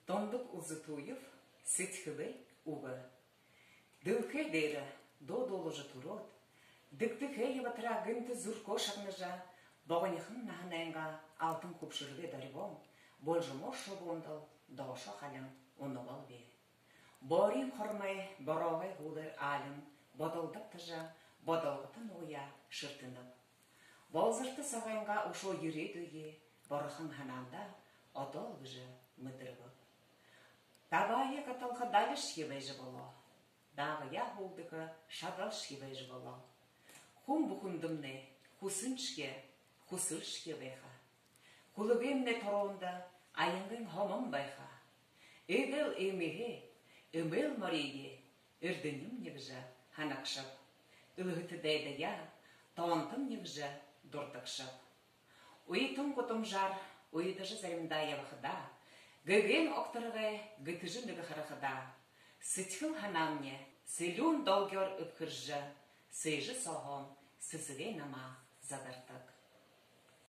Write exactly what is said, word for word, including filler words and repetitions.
Дондог Улзытуев. «Сэдьхэлэй үгэ». Дэлхэй дээрэ дуу дуулажа түрөөд, дэгдэхээ ябатараа гэнтэ зүрхөө шагнажа, богонихон наһанайнгаа алтан хүбшэргэй дорюун болжомоор шубуундал доошоо халин унабал би. Бориин хормой бороогой һүүлээр аалин бодолдогтожо, бодолгото нугаяа шэртэнэб. Болзорто сагайнгаа үшөө ерээдүйе борохон һанаандаа одоол гэжэ мэдэрбэб. Дабаае гаталха далишье байжа болоо. Даагаяа һүүлдэхэ шадалшье байжа болоо. Хүн бүхэндэмнай хүсэншье, хүсэлшье байха. Хүлэгэймнай туруунда аянгын һомон байха. Эгээл иимэһээ, эмээл мориие эрдэним нэгэжэ һанагшаб. Элһэтэ дайдаяа тоонтом нэгэжэ дурдагшаб. Уйтан гудамжаар уйдажа заримдаа ябахадаа, гэгээн огторгой гэтэжэ нэгэ харахадаа, сэдьхэл һанаамни сэлюун долгёор эбхэржэ, сээжэ сооһоом сэсэгэй намаа задардаг.